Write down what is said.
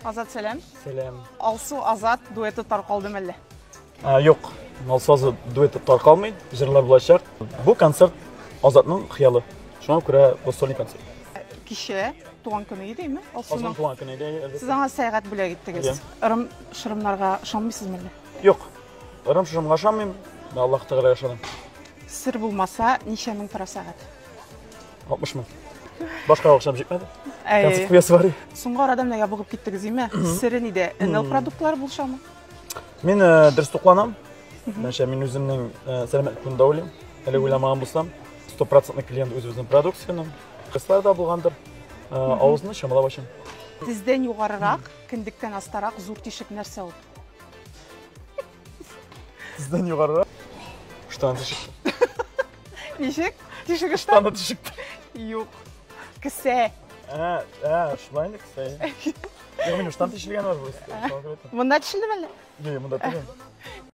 Азат, сәлам. Сәлам. Алсу Азат дуэты таркалды мәллә? Юк, Алсу Азат дуэты таркалмый, җырлар булачак. Бу концерт Азатның хыялы. Шуңа күрә бу сольный концерт. Кичә туган көне иде, име? Алсуның туган көне иде. Сез аңа сәгать бүләк иттегез. Ырым шырымнарга ышанмыйсыз мәллә? Юк. Ырым шырымга ышанмыйм, Аллаһ Тәгаләгә ышанам. Сер булмаса, ничә мең тора сәгать? 60 мең. Башка акчам җитмәде. Концерт куясы бар. Соңгы арада менә ябыгып киттегез, име? Сере нидә? НЛ продуктлары булышамы? Мин э, дөрес тукланам. Мәшә, мин үземнең э, сәламәтлек турында уйлыйм. Әле уйламаган булсам, стопроцентный клиент үзебезнең продукциянең. Кыслар да булгандыр. Э, авызны чамалап ачам. Тездән югарырак, кендектән астарак зур тишек нәрсә ул? Тездән югарырак. Штан тишек. Ничек? Тишек штан? Штаны тишек. Юк. Кесә. Ә, ә, шулай инде кесә. Юк, минем штан тишелгән бар просто. Монда тишелдеме әллә? Юк, монда түгел.